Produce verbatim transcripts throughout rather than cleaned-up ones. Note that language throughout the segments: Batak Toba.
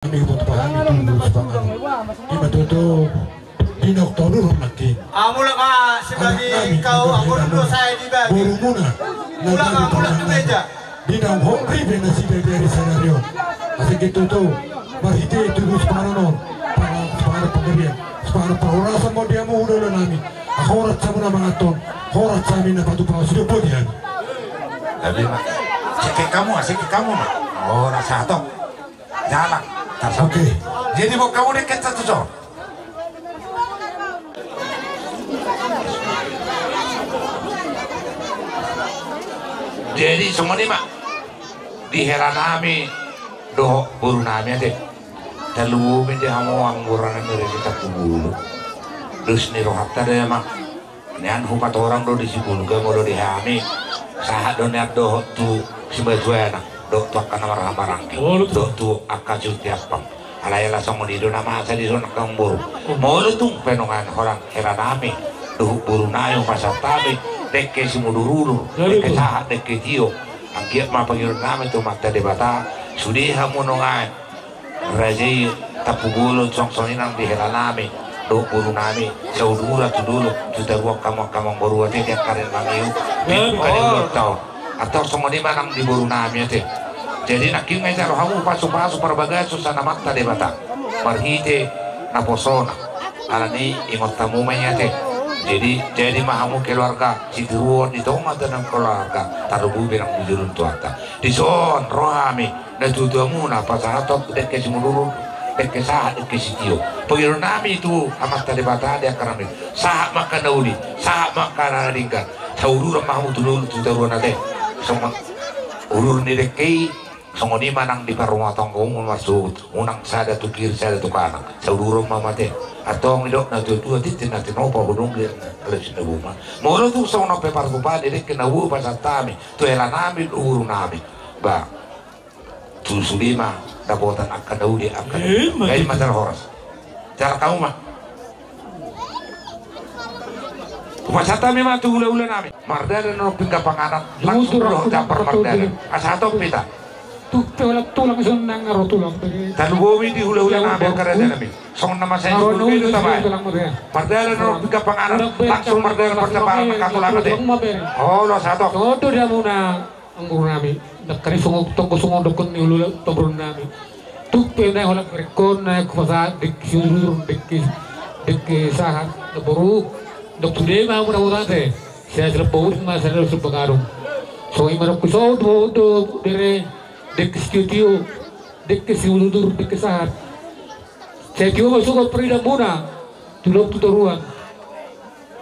Hami hupasahat hami tu Tuhan. Ima tutu, di na tolu nangkin. Mulak ma sibagian, anggur do sae dibagi. Borumuna. Mulak ma, mulak tu meja. Di na hot ripe nasida di ari sadari on. Asa i tutu, marhite tubu sipanganon on, pangan, sipanganon panggabean, sipanganon parhorasan ma di hamu hulahula nami. Horas hamu na manganhon, horas hami na patupa, sude boti hami. Tapi ma, seke hamu, seke hamu ma. Horas sahat. Jalan. Oke. Jadi, boan hamu dengke tu son. Jadi, songon i ma. Di hela nami dohot boru nami ate. Tarlumobi di hamu anggur nami di Tampubolon. Dos ni rohanta do i ma. Nian hupatorang do di Sibolga molo di hami. Sahat do nian dohot tu Simbatuana, dohot tu angka na marhahamaranggi, dohot tu angka Siutiampang. Alai ala songon i do na masa di son angka amangboru. Molo tung pe nunga holan hela nami dohot boru nami hupasahat hami dengke simudurudur, dengke sahat, dengke tio. Anggiat ma pangidoan nami tu Amanta Debata, sude hamu nunga raja i Tampubolon, songon i nang di hela nami dohot boru nami, saudura tu dolok, tu toruan hamu angka amangboru ate, di angka ari na mangihut, di angka ari na ulang taon. Antong songon i ma nang di boru nami ate. Jadi nangkin nga jalo hamu pasupasu parbagason sian Amanta Debata marhite naposona. Alani i ingot hamu ma i ate. Jadi, jadi ma hamu keluarga sitiruon di tonga-tonga keluarga, tarlumobi nang di jolo ni Tuhanta. Di son ro hami na tuatuamuna pasahathon dengke simudurudur, dengke sahat, dengke sitio. Pangidoan nami tu Amanta Debata di angka ari na mangihut, sahat ma angka na uli, sahat ma angka na denggan. Sauduran ma hamu tu dolok tu toruan ate. Songon udur ni dengke i, songon i ma nang di parrumatanggaonmuna marsuhut, unang sada tu kiri sada tu kanan. Sauduran ma hamu ate. Antong didok na tuatua, tintin na tinopa, hudong di alas ni boru ma. Molo tung songon on pe partupaan ni dengke na boi pasahat hami tu hela nami dohot boru nami, ba tu sude ma dapotan angka na uli, angka na denggan. Ima tutu. Jala horas. Jala hamu ma. Hupasahat hami ma tu hulahula nami. Mardalan ro pinggan panganan, langsung ro tu jambar mardalan. Asa hatop hita. Tung pe holan tulang, sonang ro tulang. Tarlumobi di hulahula nami, angka raja nami. Songon na masa i, mardalan ro pinggan panganan, langsung mardalan parjampalan angka tulang ate. Olo, asa hatop. Songon i do di hamuna. Anggur nami, dangka ni songon tonggo songon dokon ni ulu tobrun nami. Tung pe na holan berkon na hupasahat dengke simudurudur, dengke, dengke sahat, na boru, dok sude ma hamu na hutate. Saya selebau ma saya selebau karung. Songon i ma dok so do do bere, dengke sitio-tio, dengke simudurudur, dengke sahat. Sai tio ma suhut paridanmuna tu dolok tu toruan.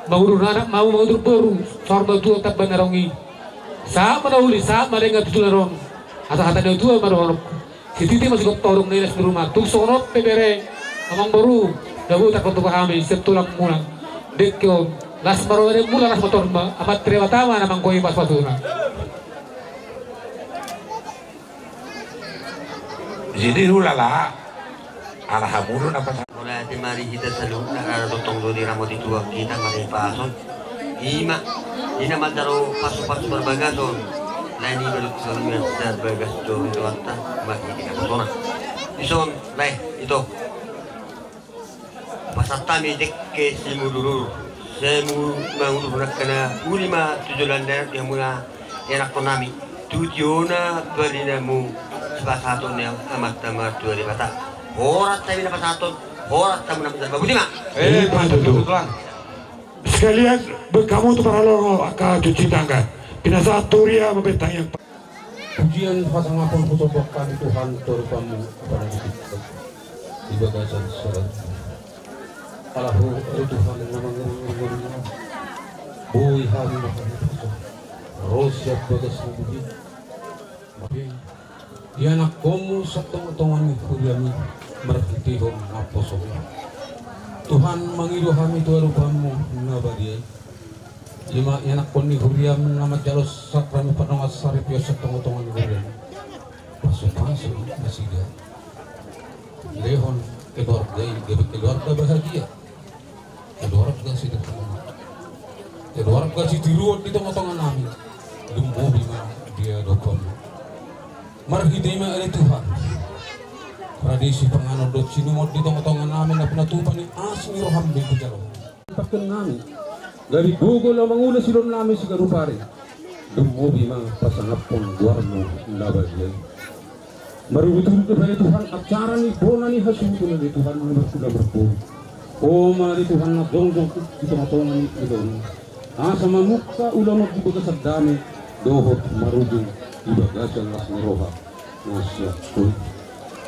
Mangudur anak ma hamu, mangudur boru, saur matua tamba na adong i. Sahat ma na uli, sahat ma denggan tu joloan on. Asa hata ni natuatua ma dohononku. Sititi ma sigompa, hudong na i las ni ruma. Tung songon on pe bere, amangboru, na boi tarpatupa hami sian tulangmuna. Dengke on, las ma roha ni muna, las ma toruan, Amanta Debata ma na manggohi pasupasuna. Jadi hulala, ala hamu do na pasahat. Mauliate ma di hita saluhutna, ala tongtong do diramoti Tuhan hita marhite pason. Ima, di na manjalo pasupasu parbagason. Lae ni baluk sori masa bagas do ni Tuhanta, marhite naposona. Dison, lae, ito. Pasahat hami dengke simudurudur, sai mangudur angka na uli ma tu joloan ni hamuna ianakhon nami, tu tiona parindamu, sipasahaton ni Amanta Martua Debata. Horas hami na pasahathon, horas hamu na manjalo. Boti ma. Eh, ima tutu. Sekalian, boi hamu tu parhalado angka cuci tangan. Pinasahat tu huria ma bentang yang Pujian pasangapon husombahon hami Tuhan tu adopanmu, apalagi di bagasan saudara. Ala Ho, ale Tuhan na mangiring-iring ngolu-ngoluna, boi hami marhaposan ro sian bagas ni bumi. Ianakhonmu sian tonga-tonga ni huriami marhitehon naposona. Tuhan, mangido hami tu adopanmu na badia i. Ima ianakhon ni huriam na manjalo sakramen pandongan saripeon sian tonga-tonga ni huriam. Pasupasu nasida. Lehon keluarga i gabe keluarga bahagia, keluarga sederhana, keluarga sitiruon di tonga-tonga nami. Lumobi ma di adopanmu. Marhite i ma, ale Tuhan, Tradisi panganon dohot sinuman di tongatonganami na pinatupa ni asi ni roham do i hujalo. Pakken nami. Gabe gogo laho mangula silehon nami siganup ari. Dung lobi ma pasangaphon goarmu na badia i. Marungut-ungut do bahen Tuhan acara ni bona ni hasuhuton ni Tuhan na marhula marboru. O ma di Tuhan na jongjong di tongatonga ni ulaon i. Asa mamungka ulaon on di bagasan dame dohot marujung di bagasan las ni roha na sian Ho i.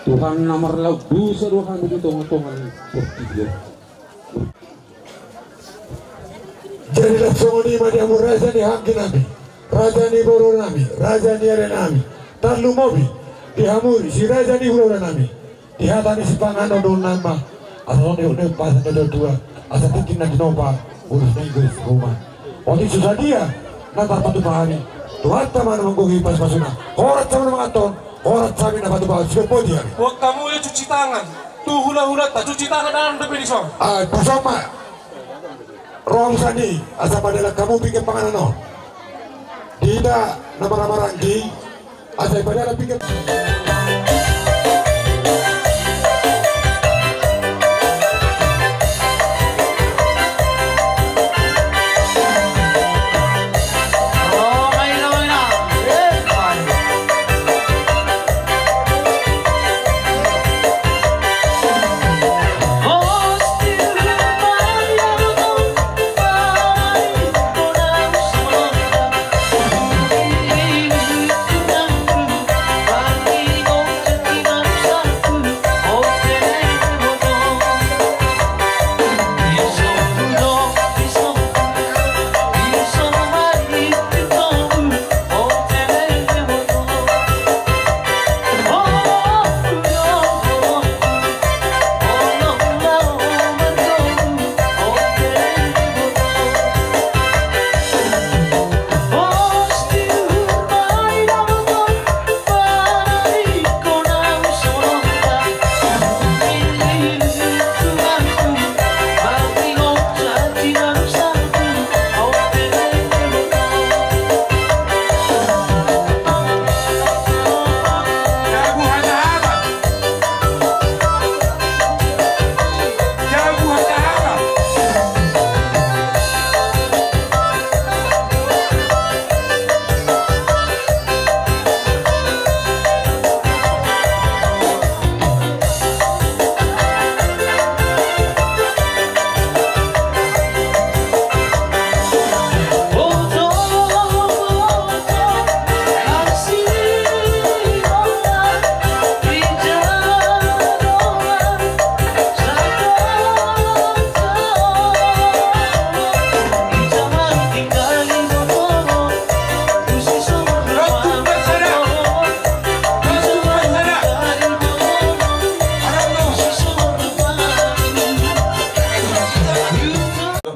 Tuhan na marlaok dosa do hami di tongatonga ni portibi on. Jadi laos songon i ma di hamu raja ni anggi nami, raja ni boru nami, raja ni ari nami, tarlumobi di hamu i si raja ni hulahula nami. Di hata ni sipanganon do on nama, asa songon i do pasahat ni natuatua, asa tingki na tinopa, ulos na ingkon di rumah. Otik so sadia na tarpatupa hami, Tuhanta ma na manggohi pasupasuna. Horas hami na manganhon, horas hami na patupahon, sian boti hami. Buat hamu jo cuci tangan. Tu hulahulanta cuci tangan, annon dope dison. Ah, dison ma. Roha musani asa padalan hamu pinggan panganon on. Di hita na marhahamaranggi asa padalan pinggan.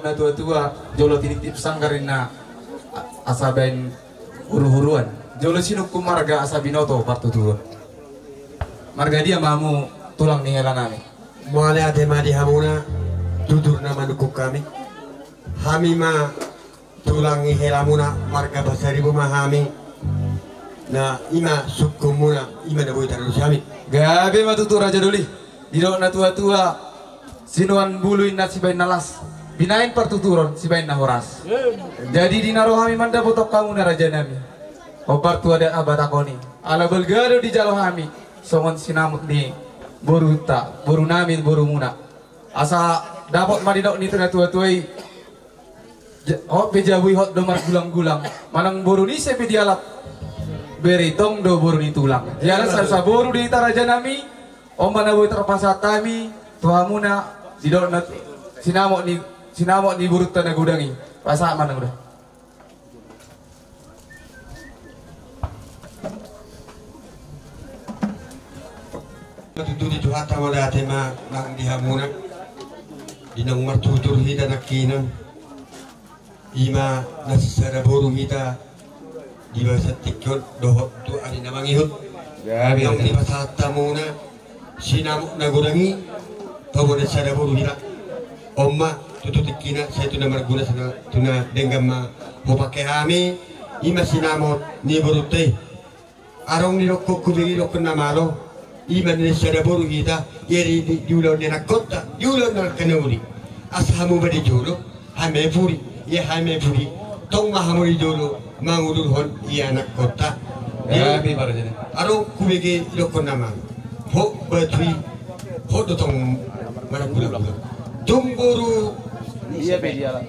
Natuatua, jolo tiniptip sanggar ninna, asa baen huruhuruan. Jolo sinungkun marga asa binoto partuturon. Marga dia ma hamu tulang ni hela nami? Mauliate ma di hamuna, tutur na manungkun hami. Hami ma tulang ni helamuna, marga Pasaribu ma hami. Na i ma sungkunmuna, i ma na boi tarusi hami. Gabe ma tutu raja doli. Didok natuatua, sinuan bulu inna sibaen na las, binaen partuturon sibaen na horas. Jadi di na ro hami mandapothon hamuna raja nami, hombar tu adat na batak on i, ala balga do dijalo hami songon sinamot ni borunta, boru nami, borumuna. Asa dapot ma didok ni natuatua i, hot pe jabu i hot do margulanggulang, manang boru ni ise pe dialap, bere i tong do boru ni tulang. Dialap saboru di hita raja nami. On ma na boi tarpasahat hami tu hamuna, didok na sinamot ni, sinamot ni borunta na godang i. Pasahat ma na godang. Tutu di Tuhanta mauliate ma nang di hamuna, di naung martutur hita nangkinan. I ma na sisada boru hita di bagasan tingki on dohot tu ari na mangihut. Naung dipasahat hamuna sinamot na godang i, tabo na sisada boru hita. On ma tutu tingkina, sai tu na marguna, sai tu na denggan ma hupangke hami. I ma sinamot ni borunta i. Adong ni dokkon hubege dokkon na malo, Ima na sada boru hita, ia di, di, di ulaon ni anakkonta, di ulaon ni angka na uli. Asa hamu ma di jolo, hami ma pudi, ia hami ma pudi. Tong ma hamu di jolo, mangudurhon ia anakkonta. Ia, adong hubege idokkon nama. Ho, batu i, ho do tong manang gula-gula. Tong boru. Ia pe dialap.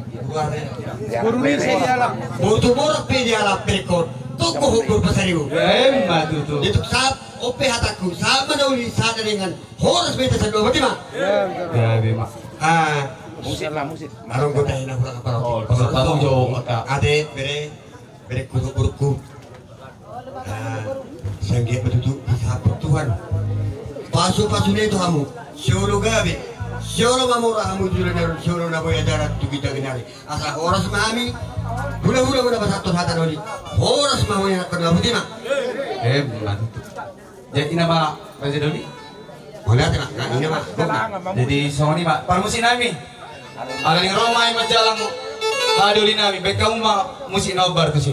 Boru ni sai dialap. Boru tu boru pe dialap pekon. Tong ho boru Pasaribu. Emma tutu. Itu sap. Ope hataku, sahat ma na uli, sahat na denggan. Horas ma hita saluhutna, botima. Gabe ma. Ah. Musik ma, musik. Adong do tahi na hurang apa? Oh, pasal tamu jo, maka. Ate, bere, bere kutuk burukku. Ah, sanggiat betutu, disaput Tuhan. Pasu-pasu ni tu hamu. Solo gabe. Solo mamora hamu, jolo na, solo na boya darat tu kita genari. Asa horas ma hami. Hula-hula, hula pasahathon hata na uli. Horas ma hami, anak na, botima. Emma tutu. Jadi nama Raja Doli. Boleh, Raja, nah, ini, Mas. Jadi songon i ma parmusik nami. Ala ni ro ma i manjalang, ah, doli nami. Baen hamu ma musik na hombar tusi.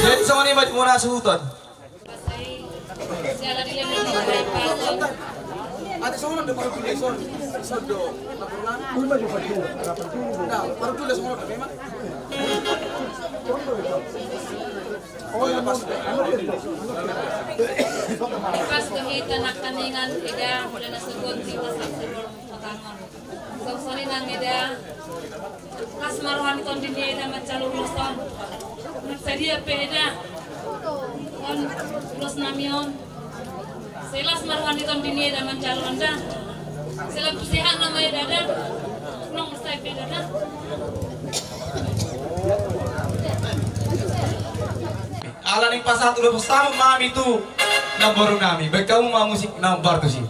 Jadi songon i ma di muna suhuton. Pas do hita nangkiningan, eda, mula na sogot hita saksibol patangon. Songon i nang eda. Las ma roha ni tondi ni eda manjalo ulos on. Sadia pe eda. On ulos nami on. Sai las ma roha ni tondi ni eda manjalo on da. Sai lampu sehat nama eda da. Nang sai pe eda da. Ala ni pasahat ulos pasahat nami tu namboru nami. Baen hamu ma musik na hombar tusi.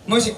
Musik.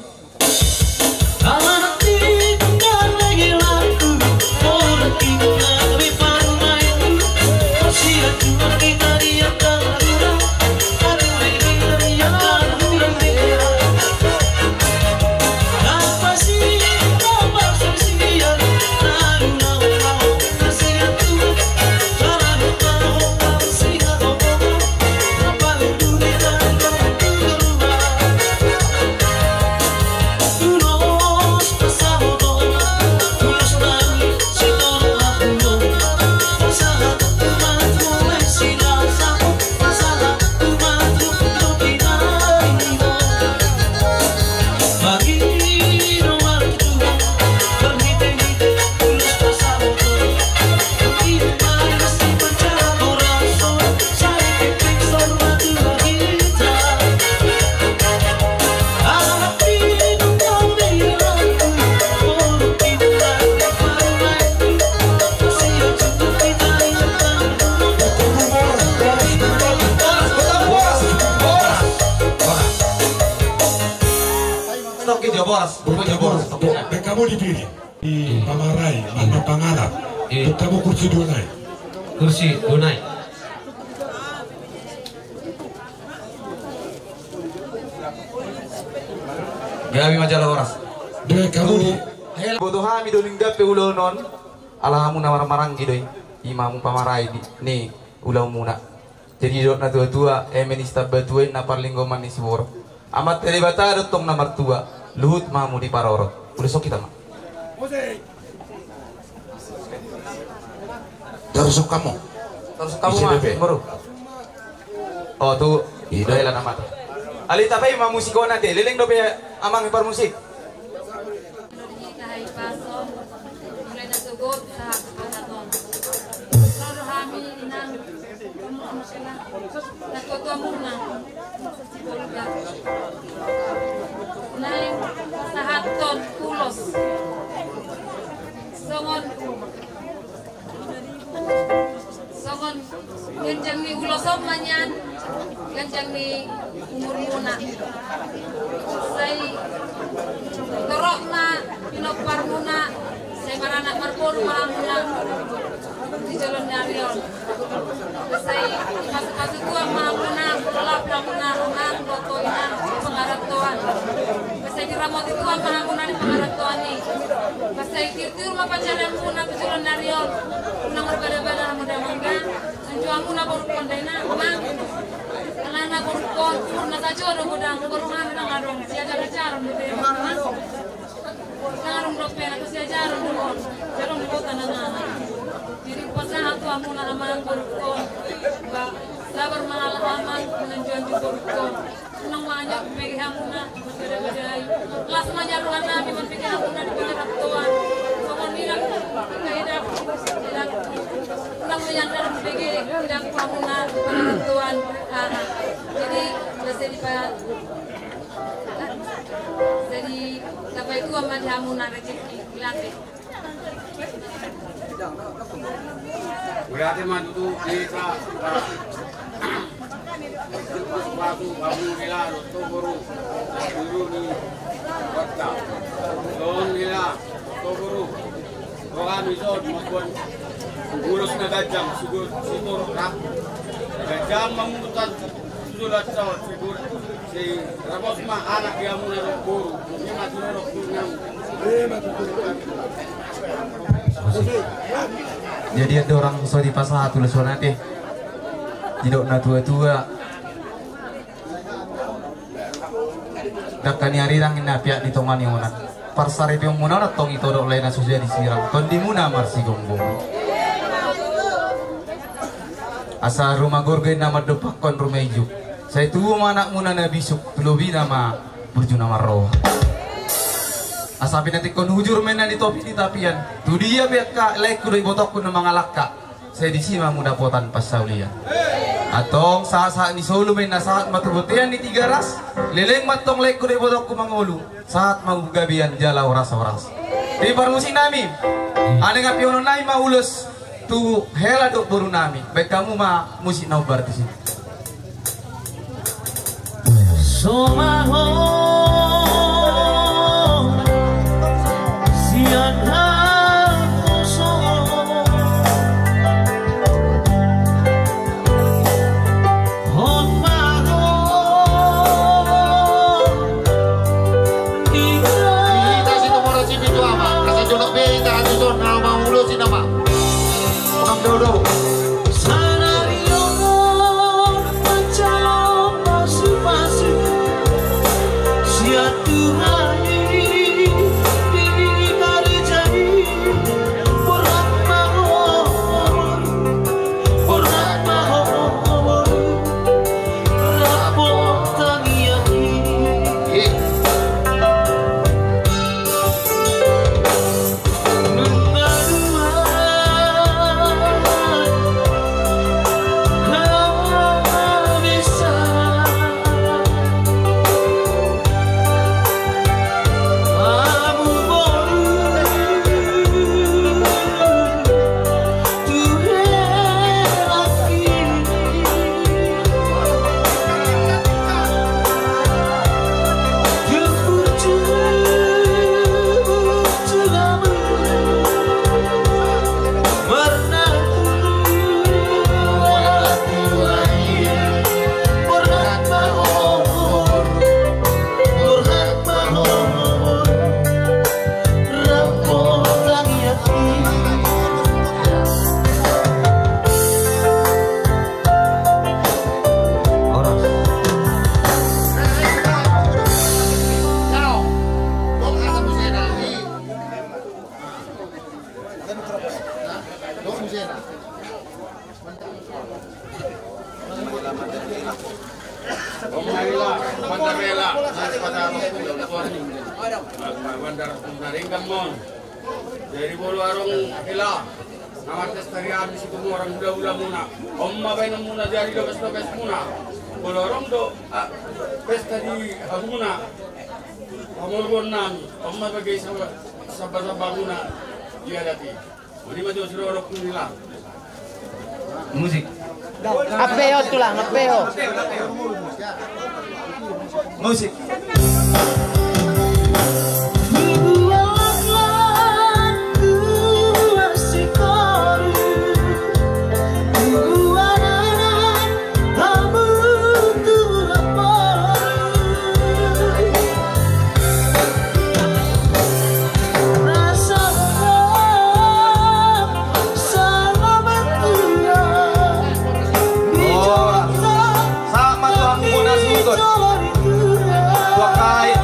Stop, jo boras. Boras, boras. Stop. Baen hamu di piri. Pamarai, manang pangalap. Tuk hamu kursi dua nai. Kursi dua nai. Gabe ma jala horas. Dua hamu. Boto hami do linggape ulaon on. Ala hamu na marhahamaranggi do i. Ima hamu pamarai ni ulaonmuna. Jadi didok natuatua, eme ni Sitambatua inna parlinggoman ni siborok. Amanta Debata do tong na martua, luhut ma hamu diparorot. Ulos on hita ma. Torus hamu. Torus hamu ma, boru. O tu. Ida. Ela nama tu. Alai tapaima musik on ate, leleng dope amang parmusik. Mulai na sogot sahat tu pasahat on. Ro do hami inang natuatuamuna. Naeng sahathon ulos. Songon Songon ganjang ni ulos on ma nian, ganjang ni umurmuna. Sai torop ma pinomparmuna, sai maranak marboru ma hamuna di joloan ni ari on. Sai dipasupasu Tuhan ma hamuna, lam hamuna, amang, boto, inang, pangarantoan. Sai diramoti Tuhan ma hamuna di pangarantoan i. Sai tirtir ma pancarianmuna tu joloan ni ari on. Unang marbadabada hamu da amang da. Nunjua hamuna borungkon da inang, amang. Alana borungkon, umurna sajo do godang, borungkon ndang adong siajarajaron dope, amang. Ndang adong dope na siajaron do on. Jalo ni kota na nana. Jadi hupasahat tu hamuna amang borungkon. Ba, sabar ma ala amang, mananjuanju borungkon. Unang manjalo bege hamuna, marbadabadai. Las ma jala rohanami marbege hamuna di pangarantoan. Songon i nang, unang manjalo bege, unang hamuna di pangarantoan. Aha. Jadi, bisa dipa-, jadi, tapaituhon ma di hamuna rezeki. Ilate. Mauliate ma tutu di hita. Pasu-pasu hamu hela dohot boru, boru ni kota. Songon hela dohot boru. Rohami songon mamboan ulos na ganjang, suhut sitorop rap. Ganjang mamungkutan suhut sahat sitorop. Sai ramos ma anak di hamuna dohot boru. Ima tutu dohot boru nami. Jadi andorang so dipasahat ulos on ate, didok natuatua, dangka ni arirang inna piak ni tonga ni onan. Parsaripeonmuna on antong itodok lae na so jadi sirang, tondimuna marsigomgoman. Asa ruma gorga inna mandompakhon ruma ijuk. Sai tubu ma anakmuna na bisuk, tu lobina ma burju na marroha. Asa pinantikhon hujur ma inna di topi ni tapian. Tu dia pe angka laengku dohot ibotongku na mangalangka, sai disi ma hamu dapotan parsaulian. Antong sahat-sahat ni solu ma inna, sahat ma tu bontean ni Tigaras. Leleng ma antong laengku dohot ibotongku mangolu. Sahat ma gabean jala horas-horas. Di parmusik nami, ane nga pionon nami ma ulos tu hela dohot boru nami. Baen hamu ma musik na umbar disi. Somaho sian hamu so. Hot ma ro. Hita si tumora si pitu ama, rasa jonok be hita hatuson na maulos i nama. Pangam dodo. Sanari on manjalo pasupasu. Om Maila, Mandar Hela, Bandar Naringgang mon. Jadi molo adong hela na marpesta di hami, situmorang hulahula muna, on ma baenon muna jadi lopes-lopes muna. Molo adong do, ah, pesta di hamuna, hamuna, on ma baenon samba-samba muna di adat i. Musik. Ape ho tulang, ape ho. Musik. Sahat ma tu hamu bona suhut on. Tuak nami,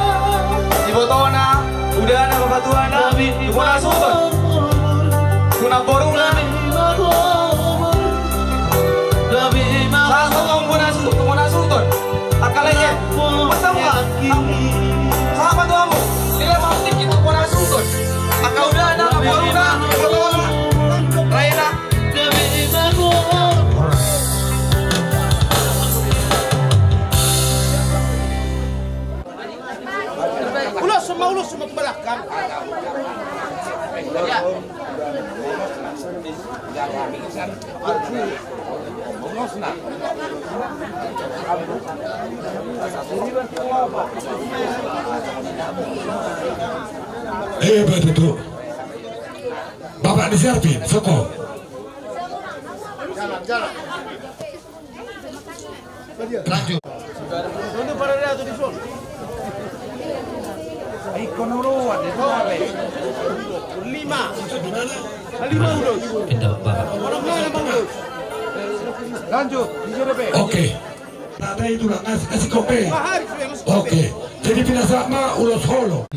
ibotona, udana, bapatuana, tu bona suhut on. Tu namboruna. Sahat ma tu hamu bona suhut, tu bona suhut on. Angka lae, mantap ma. Sahat ma tu hamu. Nilai maksud itu bona suhut on. Angka udana, namboruna, ibotona, laena. Ulos ma, ulos ma tu balakang. Eh, betul tu. Bapak di Serpin, soko. Jalan, jalan. Lanjut. Lima. Lima ulos. Lanjut. Oke. Tata itu lah, kasih, kasih kopi. Oke. Jadi pindah sama ulos holo.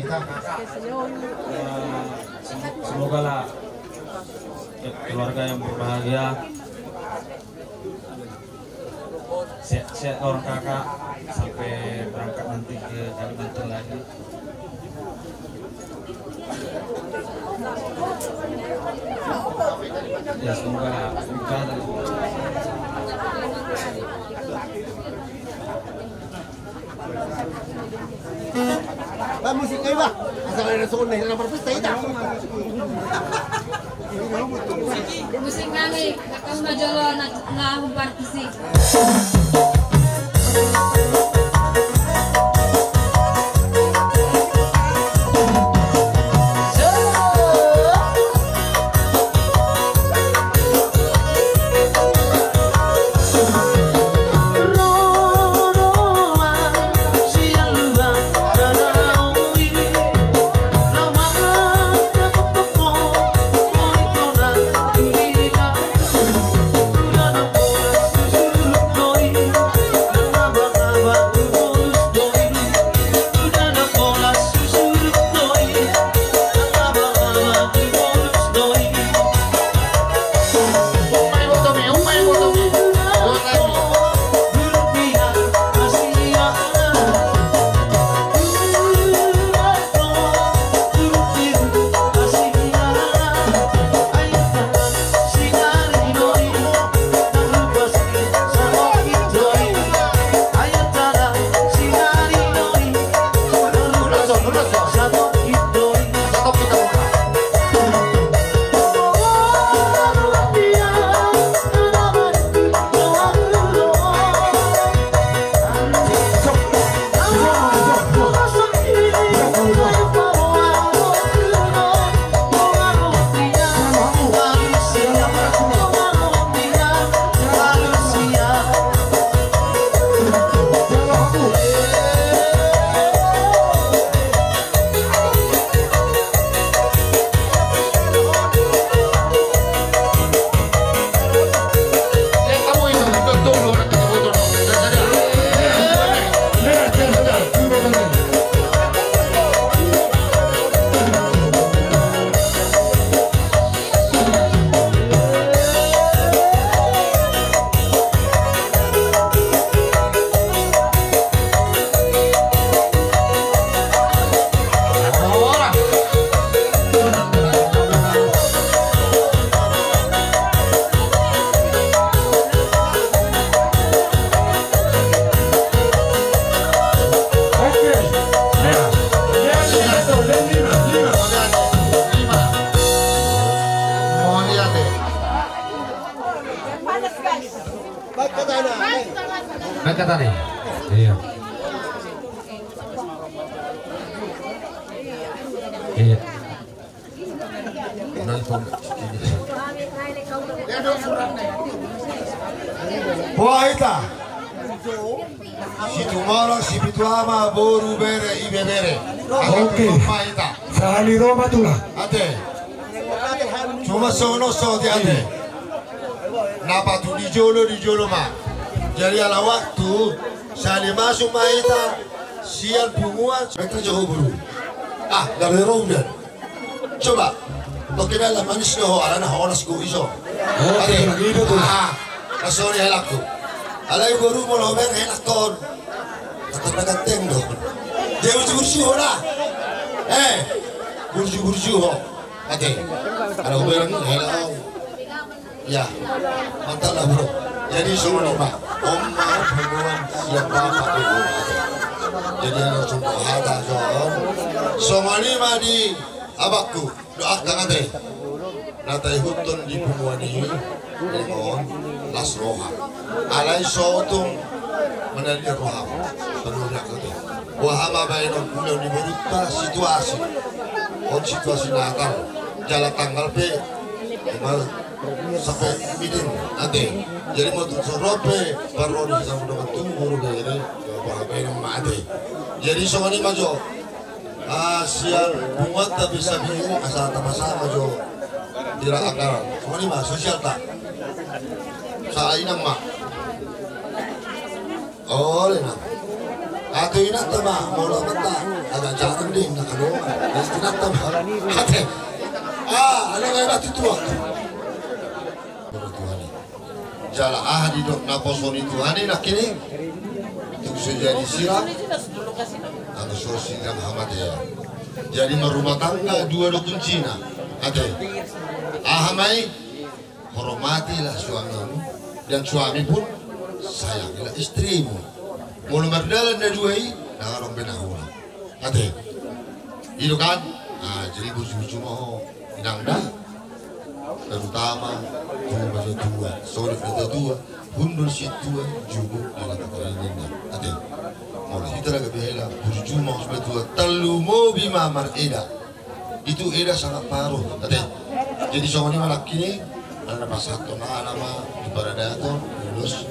Semoga lah keluarga yang berbahagia. Sehat-sehat orang kakak sampai berangkat nanti ke Kalimantan lagi. Ya, semoga lancar. Bah, musik kau, bah. Asal ada sound nih, ada perpesta itu. Musik nani, kau mah jolo na, na humpartisi. Angkat tadi. Iya. Iya. Boha hita? Situmorang, sipitu ama, boru, bere, ibebere. Oke. Boha hita? Sahali ro ma tulang. Ate. Cuma sono so di ate. Na patu di jolo, di jolo ma. Jadi ala waktu sahali masuk ma hita sian punguan. Mereka jauh boru. Ah, gabe ro udan. Coba. Toki na manis do ho, alana honas go iso. Oh, ate. Lagi itu tuh. Ah, kasoni helakku. Alai boru molo mereng helakkon. Tetap ganteng do. Dia burju-burju ho lah. Eh, burju-burju ho. Ate. Kalau mereng helak. Ya, mantap lah bro. Jadi songon i ma. Om ma hubungan siap bapak ibu. Jadi langsung hata songon. Songon i ma di abangku. Doakan ate. Na taihuthon di punguan i. Dengan las roha. Alai sotung. Mana dia roha. Penuhnya ate. Wahama baenon pulau di borunta situasi. On situasi Natal. Jala tanggal pe. Sampai midin ate. Jadi mau tu sorope parodi sama dengan tu guru dari bahagia nama ate. Jadi songon i ma jo. Ah, sian punguanta bisa bi asa tama sama jo. Tira akal. Songon i ma sosial ta. Salah inang ma. Olo na. Ate inanta ma, molo mata agak jarang deh na kalo. Inanta ma. Ate. Ah, ada gaya batu tua. Jala aha didok naposo ni Tuhan i nangkin i. Tung so jadi sirang. Anu so sirang hamatean. Jadi marumah tangga dua do kuncina. Ate. Aha ma i. Hormatilah suamimu, dan suami pun sayangilah istrimu. Molo mardalan na dua i, na adong be na hurang. Ate. I do kan? Ah, jadi burju-burju ma ho. Inang da. Terutama tu na tua-tua. Songon na tua-tua. Hundul sintua, juguk di lata terakhir. Ate. Molo hita na gabe hela, burju ma ho sude tua. Tarlumobi ma mareda. Itu eda sangat paruh, ate. Jadi songon i ma nangkin i, ala na pasahathon aha nama di paradaton, lulus.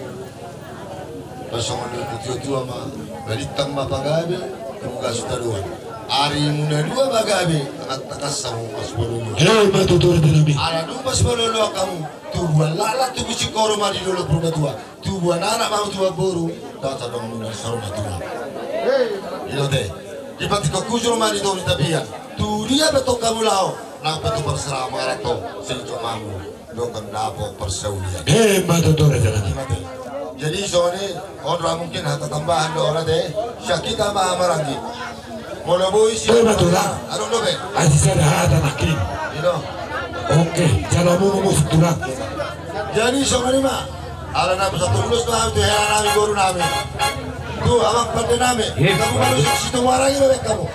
Pas songon i tu tua-tua ma, balintang ma pagabe, tu gasu tadoan. Ari muna dua pagabe, angka takas sama pas bololo. Hei, ma tutur di nami. Ala dua pas bololo kamu, tubuan laklak tubu singkoru ma di dolok rumah tua. Tubuan anak ma tubuan boru, data dong nunga sarunga tua. Ilo te. Dipatik kujur ma di tori tapian. Tu dia pe tong kamu laho, nang pe tu parsera marato, sing tu mamu, dokan dapo parsaulian. Eh, ma tutur di nami. Jadi songon i, on ra mungkin hata tambahan do on ate. Sian hita ma maranggi. Molo boi si. Oi ma tulang. Adong dope. Ai sisada hata nangkin. Ino. Oke, jalo munu musik tulang. Jadi songon i ma. Ala na bisa tulus ma tu hela nami boru nami. Tu abang pande nami. Kamu malu situ maranggi bebek kamu.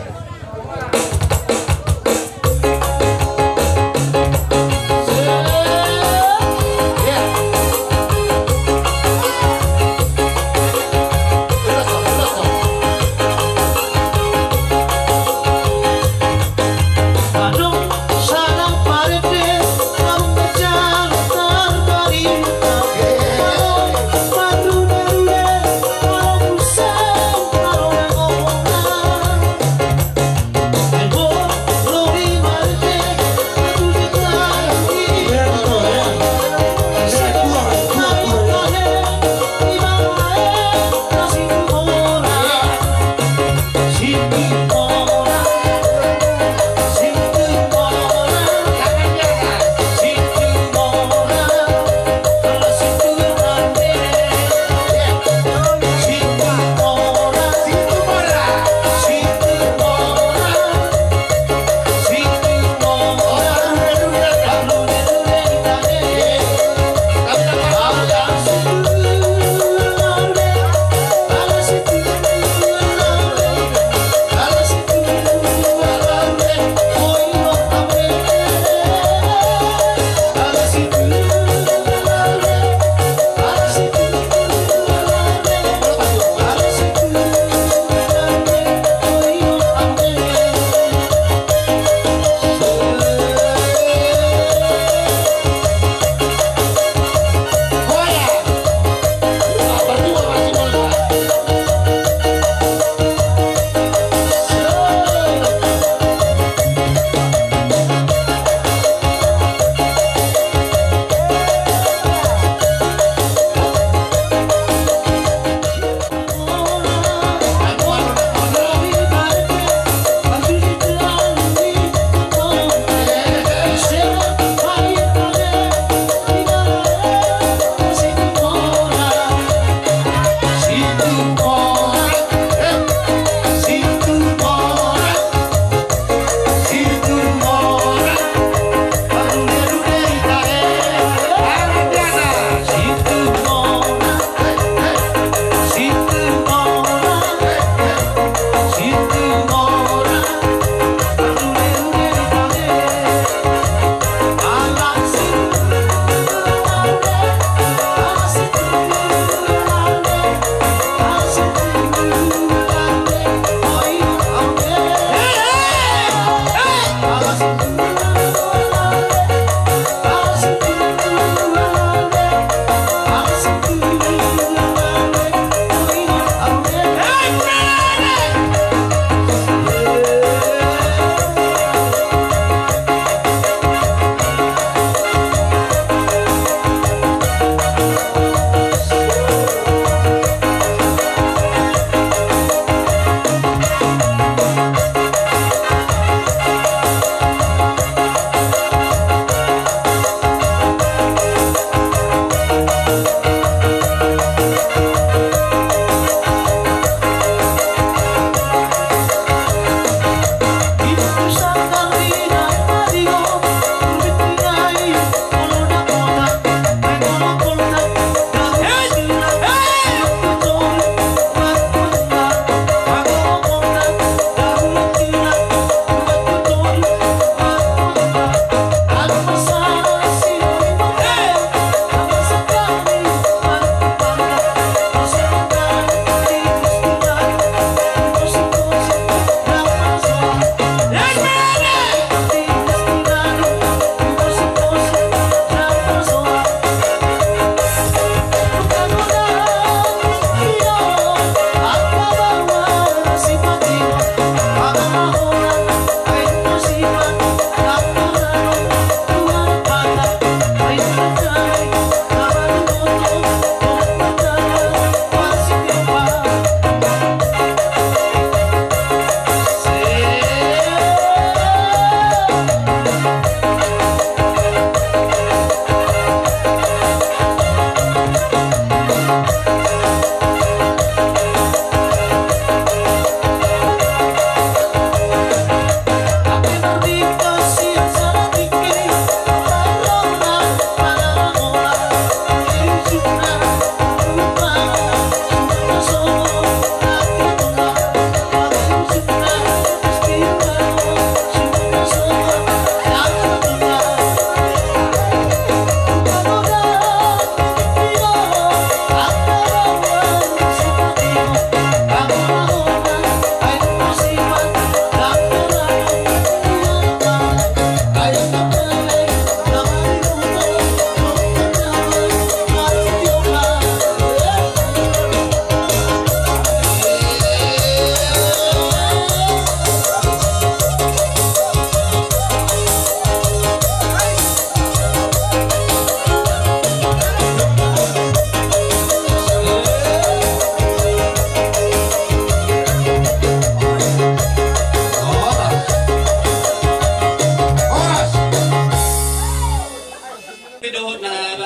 Dohot na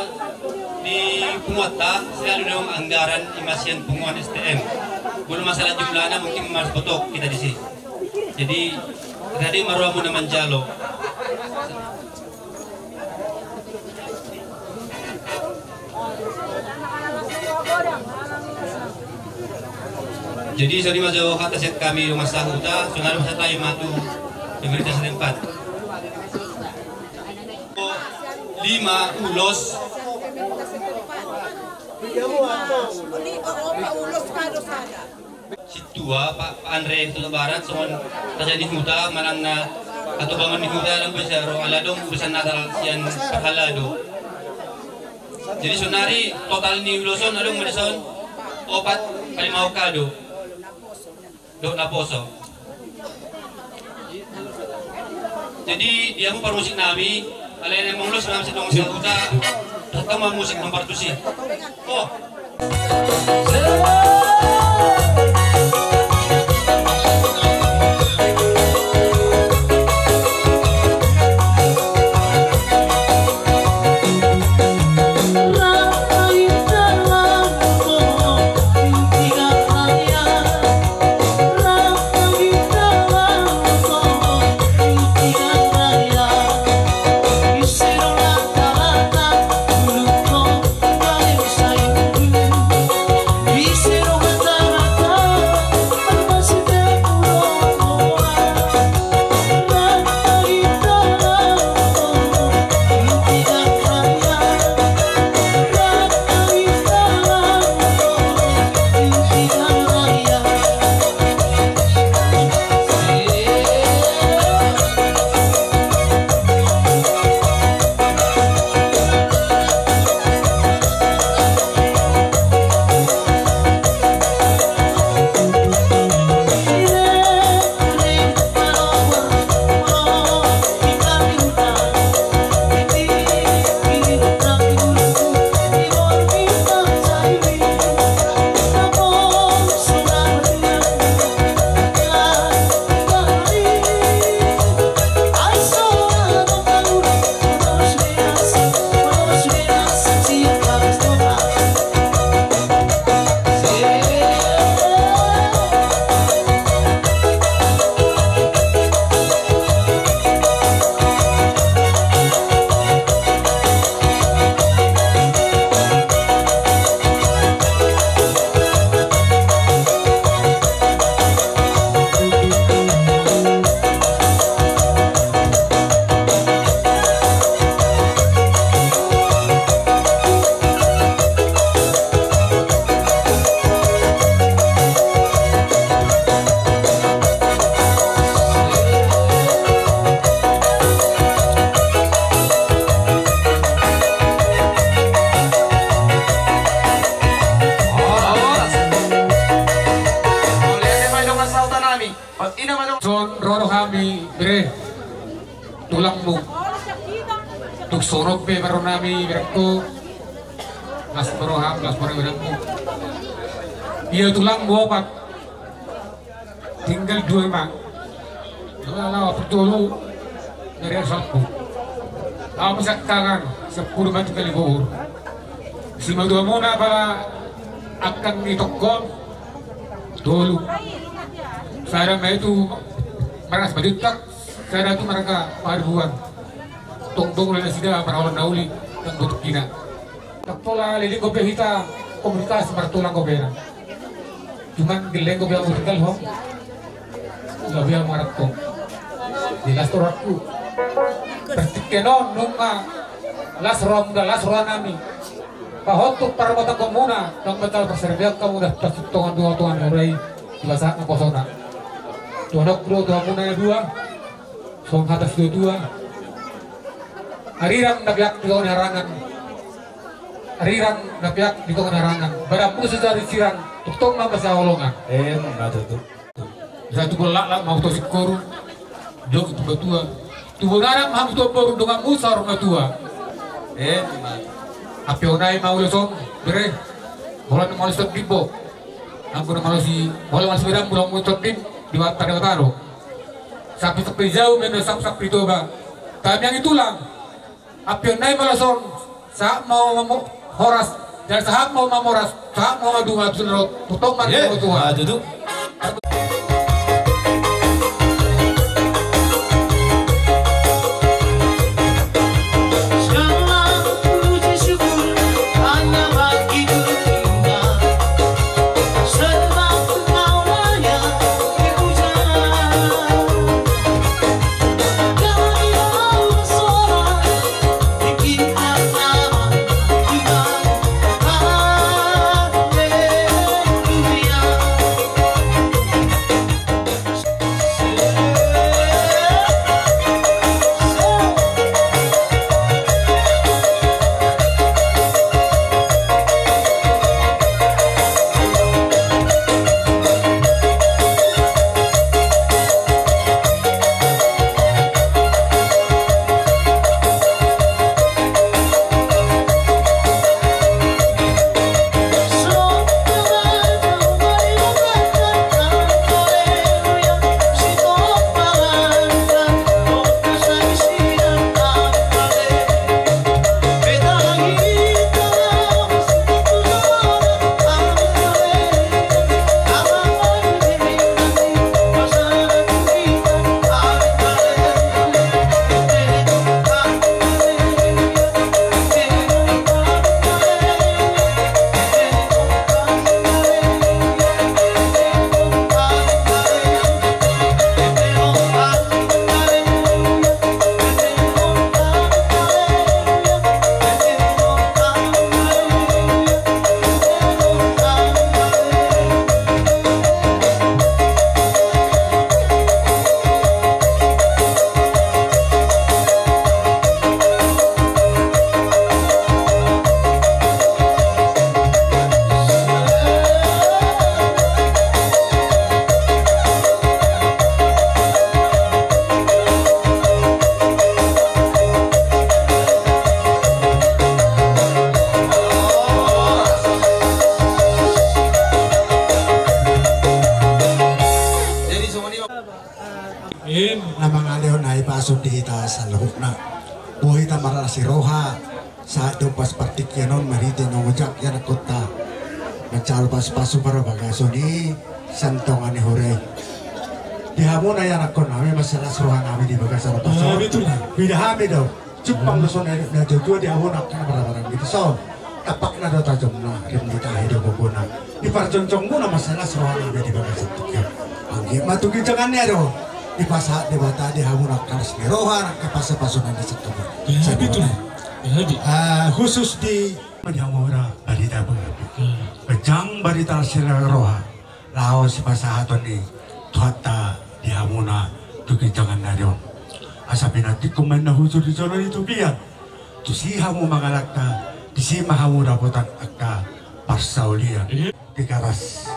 di punguanta selalu dong anggaran, ima sian punguan S T M. Molo masalah jumlahna mungkin marpotok kita di sini. Jadi tadi marua muna manjalo. Jadi songon i ma jo hata sian hami Dongan Sahuta, sonari ma hata i ma tu pemerintah setempat. Lima ulos. Sintua Pak Andre Huta Barat songon raja ni huta manang na hatobangon ni huta, adong bisa ro ala adong urusan Natal sian parhalado. Jadi sonari total ni ulos on adong ma dison opat pali ma oka do. Dohot naposo. Jadi di hamu parmusik nami, alai na mangulos nami sidong sahuta, datang ma musik nomor tusi. Oh. Son ro do hami bere, tulangmu. Tung songon on pe ma ro nami berengku. Las ma roham, las ma roha berengku. Ia tulangmu opat. Tinggal dua ma. Dua lawa pertolu. Dari asapku. Amu sakkangan sepuluh mati kali bohor. Simatua muna pala akan ni tongkon. Tolu. Sada ma itu marga Simanjuntak, sada tu marga Paribuan. Tongtong ula nasida marhaolan na uli nang botukina. Ndang pola leleng dope hita komunikasi martulang dope na. Cuman geleng dope amu tinggal ho. Gabe amu marangkup. Di las rohangku. Partingkian on nunga las rohamuna, las roha nami. Pahotuk parmatanggonmuna, nang mata parsaripeon hamu dah, pas tongan dua tongan mulai. Di basa naposona. Tuhan okro, Tuhan muna dua. Songon hata situatua. Arirang na peak di tonga ni harangan. Arirang na peak di tonga ni harangan. Badanmu so sari sirang, tongtong ma masa holongan. Emma tutu. Satu bola lak mau tosik koru. Dok tu batua. Tu bonaran hamu tu boru donganmu saur matua. Emma. Api onai mau lesong, bere. Bola mau lesong bimbo. Anggur mau si, bola mau si bedang, bola mau terdin di mata dewa taro. Sapi-sapi jauh mena sapi-sapi toba. Tamiang i tulang. Api on nai ma laos on Sahat ma hamu mamora, dan sahat ma hamu mamora, sahat ma hamu maduma tu na ro, tongtong ma hamu tutu. Jadi, songon i ma. Em. Na mangalehon na i pasu di hita saluhutna. Boi hita marlas ni roha. Sahat do pas partingkian on marhite na ojak ianakhonta. Manjalo pasu-pasu parbagason i sian tonga ni hura i. Di hamuna ianakhon nami, mansai las roha nami di bagasan pasu. Ah, betul. Huida hami do. Jumpang do songon i na jua-jua di hamuna angka na marhahamaranggi dison. Tampakna do tajomna, rim ni tahi do gogona. Di parjongjongmuna mansai las roha nami di bagasan tingki on. Anggiat ma tu ginjangan ni ari on dipasahat Debata di hamuna angka las ni roha, angka pasu-pasu na di sangkap. Jadi tu. Jadi. Ah, khusus di, di hamuna barita pengabdi. Hmm. Ganjang barita las ni roha. Laho sipasahaton ni Tuhanta di hamuna tu ginjangan ni ari on. Asa pinantikhon ma inna hujur di jolo ni topian. Tusi hamu mangalangka, disi ma hamu dapotan angka parsaulian. Iya. Tigaras.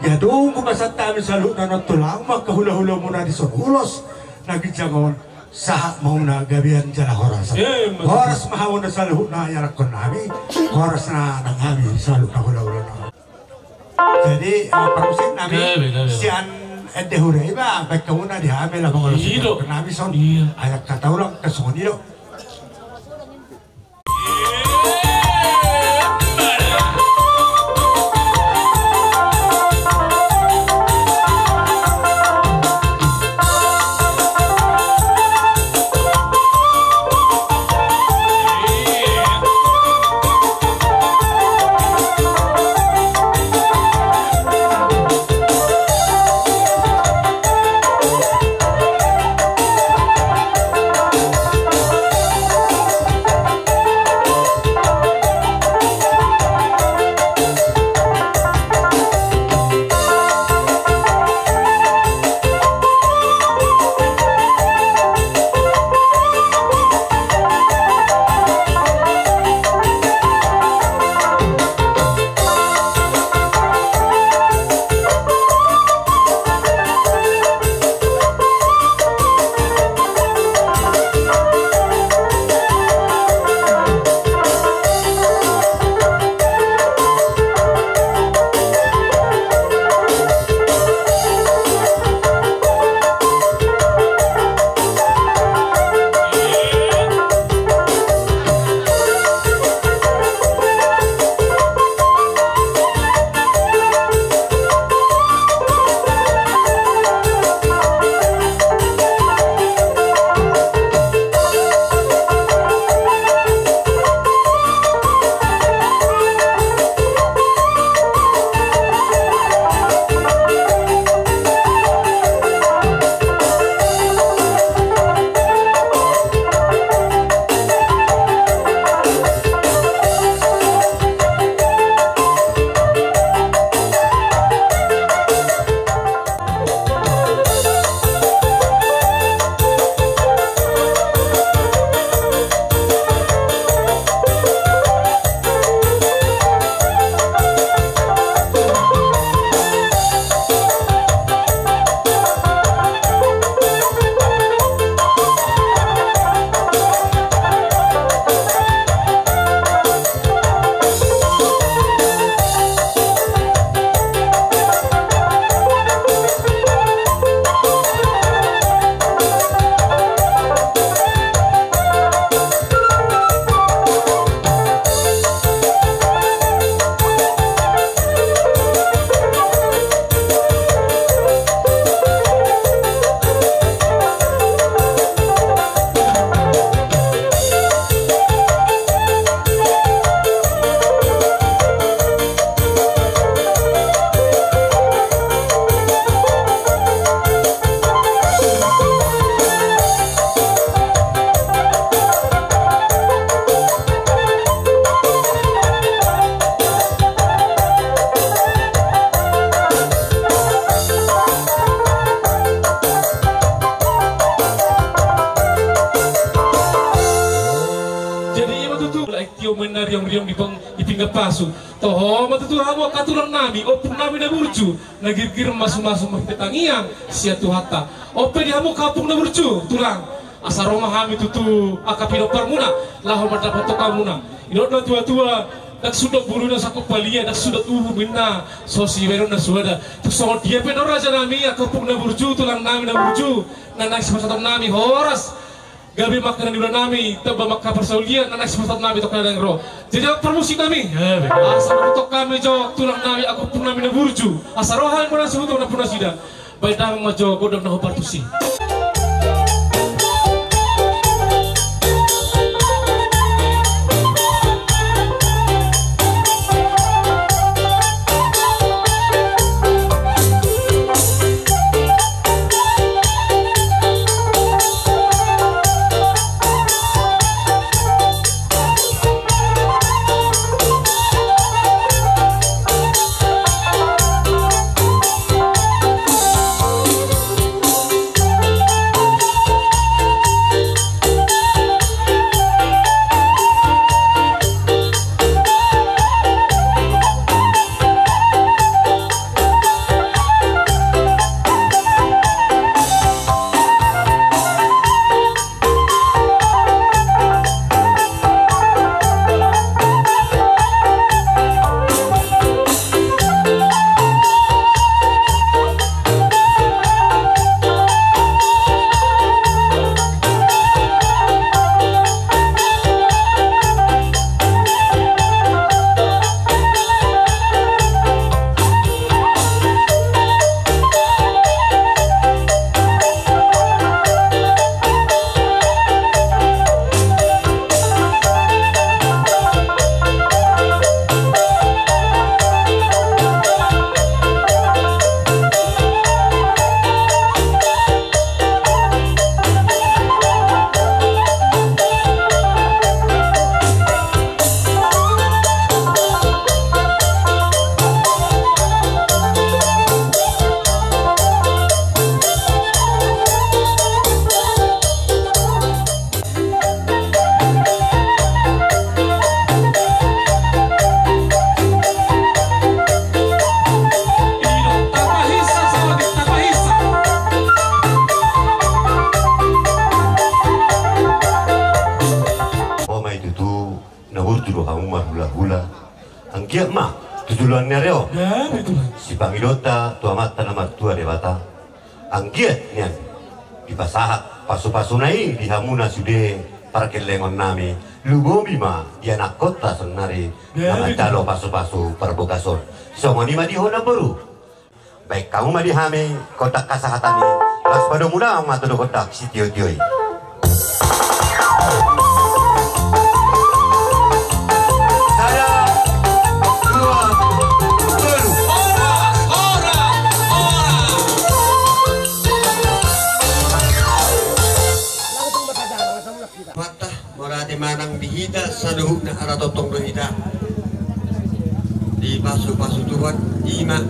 Ia dung hupasahat hami saluhutna on, tulang ma angka hula-hulamuna dison ulos na ginjang on, sahat ma hamuna gabean jala horas. Iya, iya, betul. Horas ma hamuna saluhutna ianakhon nami, horas ma nang hami saluhutna hula-hulana. Jadi, eh, parmusik nami, gabe, gabe, sian ende hura iba, baen hamuna di hami laho mangalusi nami son. Iya. Ai angka taulang, angka songon i do. Na riong-riong di pang-, di pinggan pasu. Toho ma tutu hamu angka tulang nami, ompung nami na burju, na girgir masumasu marhite tangiang sian Tuhanta. On pe di hamu angka ompung na burju, tulang. Asa ro ma hami tutu angka pinomparmuna, laho mandapothon hamuna. Didok na tua-tua, ndang sundut bulu na sangkop palia, ndang sundut uhum ninna, so sibahenon na suada. Tung songon dia pe do raja nami, angka ompung na burju, tulang nami na burju, na naeng sipasahaton nami horas. Gabe ma angka na niula nami, tamba ma angka parsaulian, na naeng sipasahaton nami tu angka na naeng ro. Jadi, parmusik nami. Asa dohot hami jo, tulang nami, angka ompung nami na burju. Asa ro hami manang sihutu na punasida. Baen damang ma jo gondang na hombar tusi. Oma i tutu. Na burju do hamu marhulahula. Anggiat ma tu joloan ni ari on. Ya, betul. Sipangidoanta tu Amanta na martua Debata. Anggiat nian dipasahat pasupasuna i di hamuna sude pargellengon nami. Lumobi ma di anakkonta saonari, ya, na manjalo pasupasu parbogason. Songon i ma di ho namboru. Baen hamu ma di hami gondang hasahatan i, laos padomu damang ma tu gondang sitiotio i. Sada, dua, tolu. Mauliate ma nang di hita saluhutna ala tongtong do hita dipasupasu Tuhan, i ma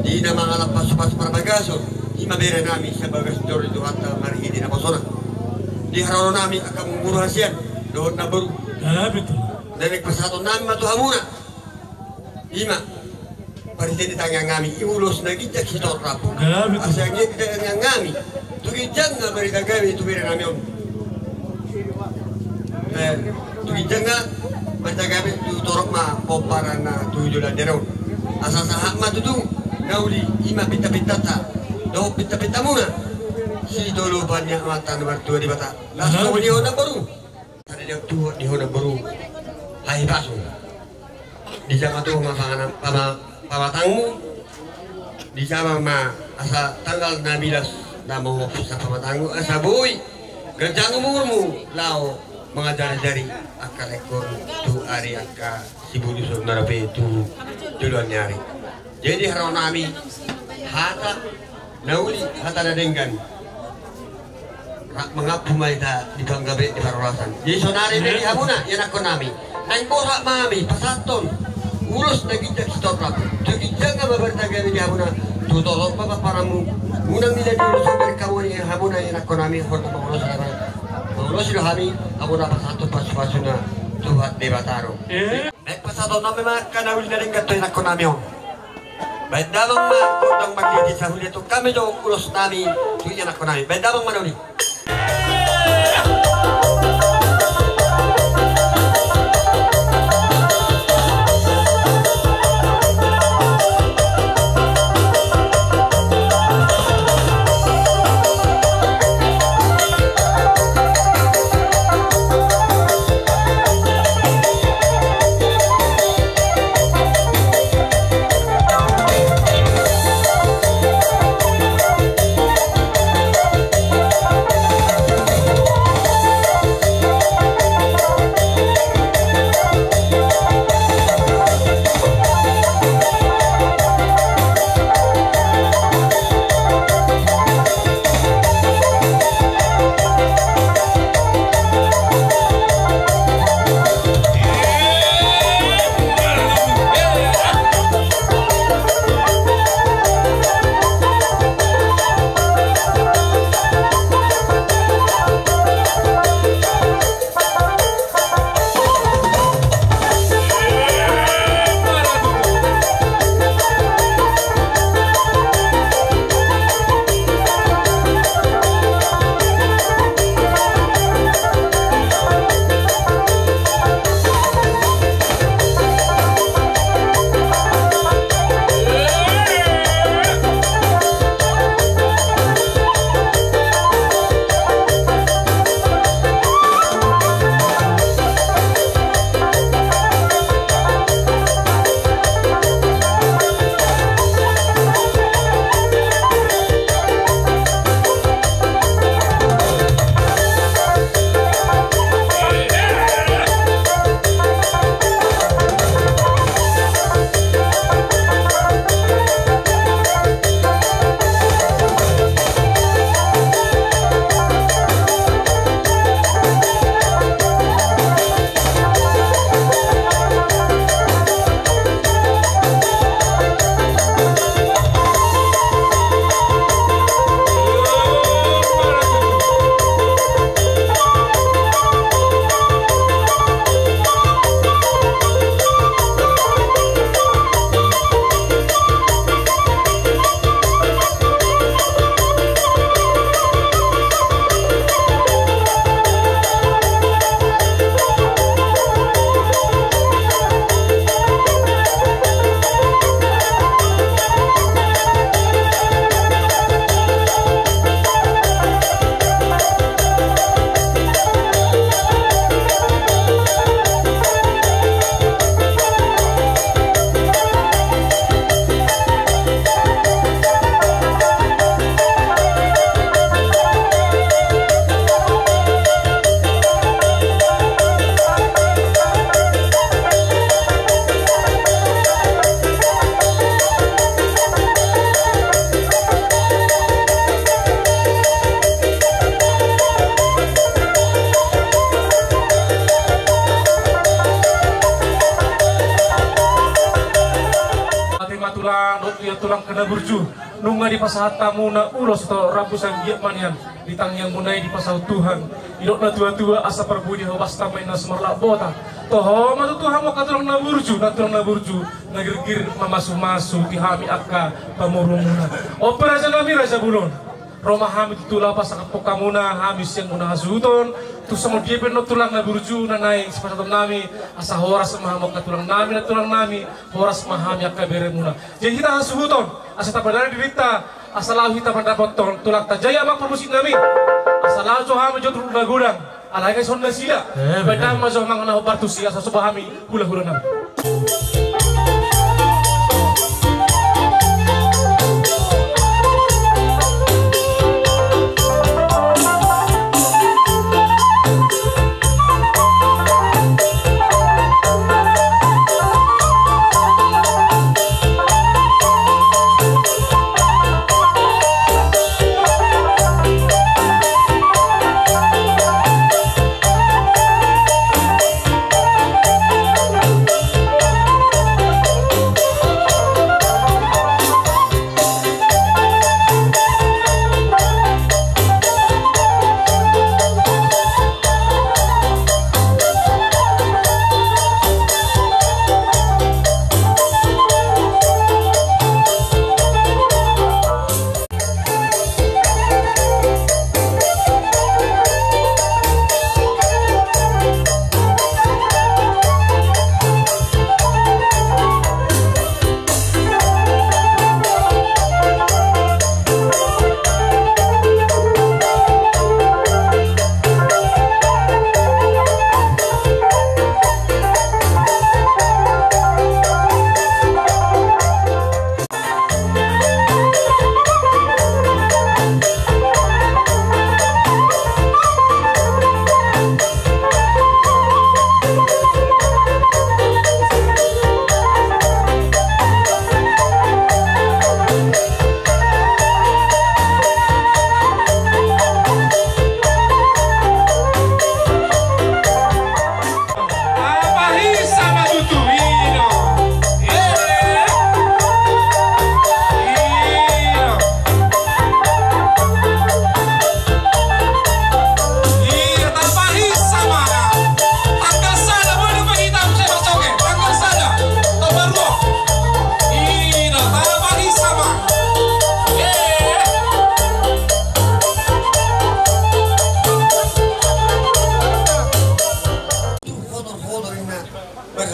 di na mangalap pasupasu parbagason, i ma bere nami sian bagas joro ni Tuhanta marhite naposona. Di haroro nami angka muru hasian dohot namboru. Ah, betul. Naeng pasahaton nami ma tu hamuna. I ma parhite di tangiang nami, i ulos na ginjang sitorop rambu. Asa anggiat di tangiang nami tu ginjang ma barita gabe tu bere nami on. Eh, tu ginjang ma barita gabe, tu torop ma pomparanna tu joloan ni ari on. Asa sahat ma tutu na uli, i ma pintapintanta dohot pintapintamuna sitolopan ni Amanta na martua Debata. Laos songon i di ho namboru. Sada di ho namboru, hahipasu. Dijama Tuhan ma panganan, pama-, pamatangmu. Dijama ma asa tanggal na milas na mangopus pamatangmu, asa boi ganjang umurmu laho mangajarijari angka laengkon tu ari angka siboruson na dope tu joloan ni ari. Jadi haroro nami hata na uli, hata na denggan. Rap mangampu ma hita di panggabean di parhorasan. Jadi saonari pe di hamuna ianakkon nami, naeng borat ma hami pasahathon ulos na ginjang sitorop rambu. Tu ginjang ma barita gabe di hamuna, tu torop ma pomparanmu. Unang nilai di ulos na bere hamu i hamuna ianakkon nami, horta mangulosi do hami, hamuna pasahathon pasupasuna Tuhan Debata do. Eh? Baen pasahaton nami ma angka na uli na denggan tu ianakkon nami on. Baen damang ma gondang manggigigihi sahulian tu hami jo ulos nami tu ianakkon nami. Baen damang ma na uli. Ate ma tulang, dohot ia tulang na burju, nunga dipasahat hamuna ulos tu rambu sian giat ma nian, di tangiangmuna i dipasaut Tuhan. Didok na tuatua, asa parbue di hobas tamba inna sumarlak bota. Toho ma tutu hamu angka tulang na burju, na tulang na burju, na girgir mamasumasu di hami angka pamoruonmuna. Ope raja nami, raja bolon. Ro ma hami tutu laho pasahathon hamuna hami sian muna hasuhuton. Tu songon dia pe annon tulang na burju na naeng sipasahaton nami, asa horas ma hamu angka tulang nami, na tulang nami, horas ma hami angka beremuna. Jadi hita hasuhuton, asa tapadari dirinta, asa laho hita mandapothon tulangta. Jai amang parmusik nami, asa laho jo hami jo turpuk na godang. Alai nunga dison nasida. Eh, baen damang ma jo amang na hombar tusi, asa soba hami hulahula nami.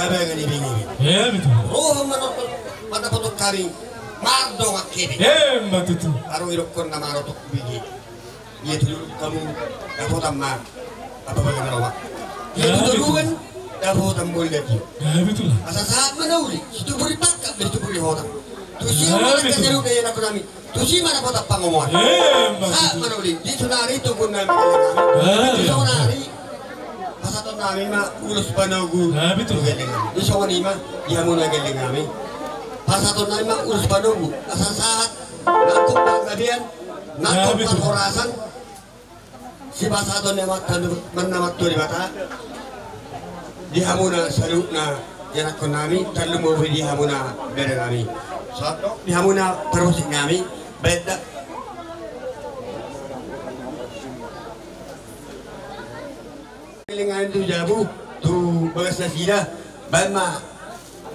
Abaga ni bingi. Roha manonton, mandapoton kami mardongan kebe. Emma tutu. Aro idokkon na marotok bigi. Ia tu hamu dapotan ma apa baga na roha. Ia tu toluan dapotan moli dati. Asa sahat ma na uli, situburi pakkat be situburi hotang. Tusi ma na kaseru daya na kunami. Tusi ma na kota pangomoan. Sahat ma na uli, di sonari tugun nami. Di sonari pasahaton nami ma ulos panogu. Di songon i ma di hamu na gelleng nami. Pasahaton nami ma ulos panogu. Asa sahat nangkok panggabean, nangkok parhorasan. Sipasahaton ni Amanta na martua Debata di hamuna saluhutna ianakkon nami, tarlumobi di hamuna bere nami. Sahat di hamuna parmusik nami, baen da. Leleng nami tu jabu, tu bagas nasida. Baen ma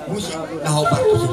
musik na hombar tusi.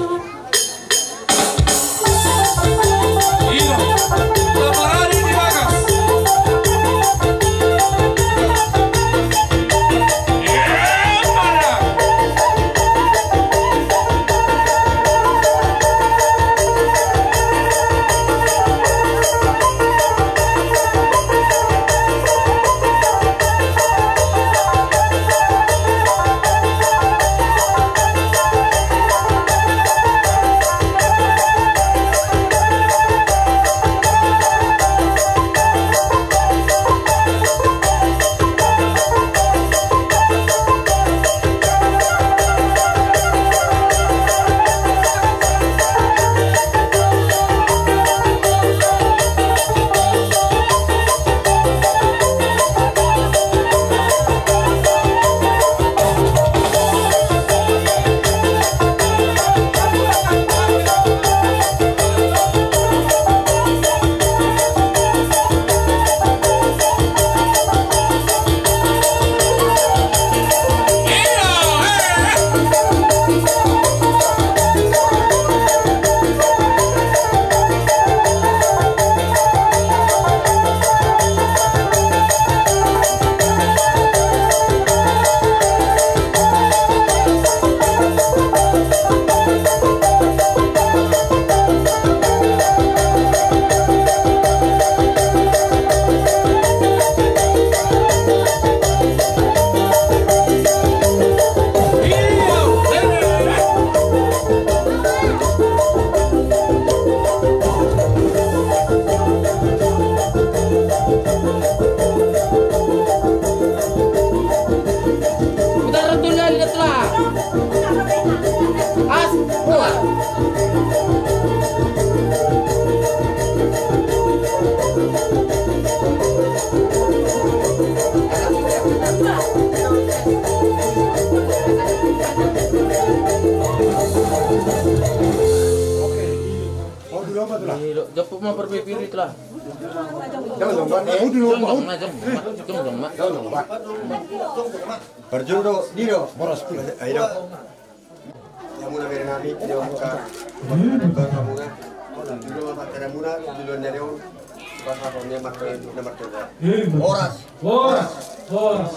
Parjolo diro. Hamuna bere nami, hamuna. Hamuna. Jolo ma patar hamuna, jolo na deon. Patar hamuna, martol, na martol. Horas. Horas. Horas.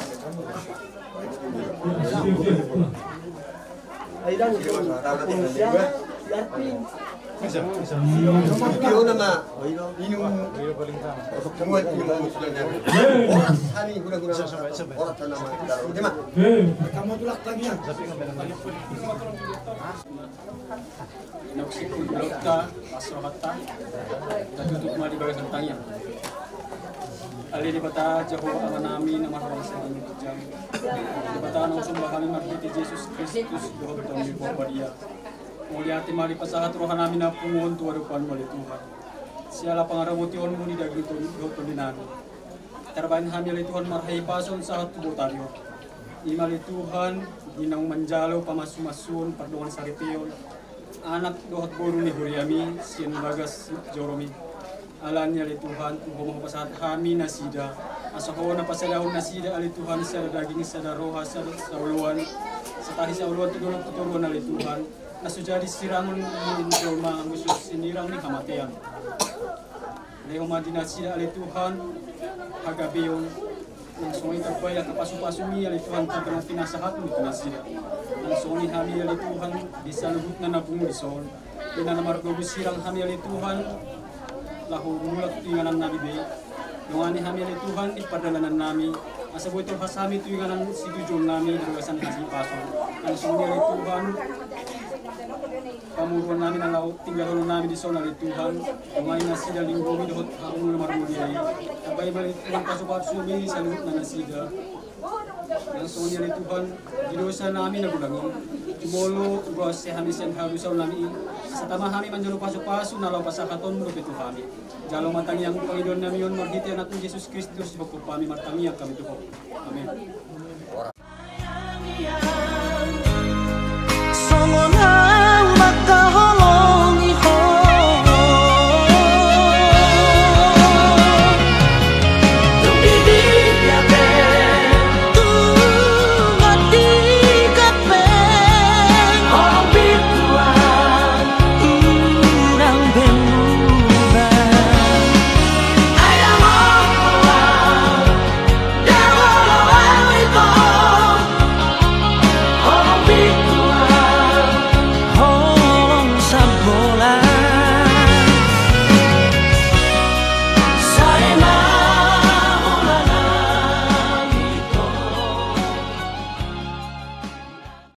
Naung singkop joloanta, las rohanta, tatutup ma di bagasan tangiang. Ale Debata Jahowa Amanami na marharoa sian ginjang. Debata na husomba hami marhite Jesus Kristus dohot Tondi Porbadia. Mauliate ma dipasahat rohanami na pungu on tu adopanMu ale Tuhan. Siala pangaramotionMu di daging dohot tondinami. Tarbahen hami ale Tuhan marhahipason sahat tu botari on. Ima ale Tuhan, di naung manjalo pamasumasuon pardongan saripeon anak dohot boru ni huriaMi sian bagas joroMi. Alani ale Tuhan, tu Ho ma hupasahat hami nasida, asa Ho na pasadahon nasida ale Tuhan, sada daging, sada roha, sada saoloan, satahi saoloan tu dolok tu toruan ale Tuhan, na so jadi sirangon ni jolma, anggo so sinirang ni hamatean. Lehon ma di nasida ale Tuhan hagabeon, nang songon i tarbahen angka pasupasuMi ale Tuhan, taganti na sahat ni tu nasida. Songon i hami ale Tuhan, di saluhutna na pungu dison, di na margogo sirang hami ale Tuhan, laho mulak tu inganan nami be. Dongani hami ale Tuhan di pardalanan nami, asa boi tolhas hami tu inganan situjuon nami di bagasan hahipason. Songon i ale Tuhan, pamoruon nami na laho tinggalhonon nami dison ale Tuhan, dongani nasida, linggomi dohot hamu na marmulia i. Tambai ma ale Tuhan pasupasu di saluhutna nasida. Songon i ale Tuhan, di dosa nami na godang on, jumolo ro asa hami sian hadosaon nami i, asa tama hami manjalo pasupasu na laho pasahatonmu dope tu hami. Jalo ma tangiang pangidoan nami on marhite Anakmu Jesus Kristus, sihophop hami martangiang hami tu Ho. Amin.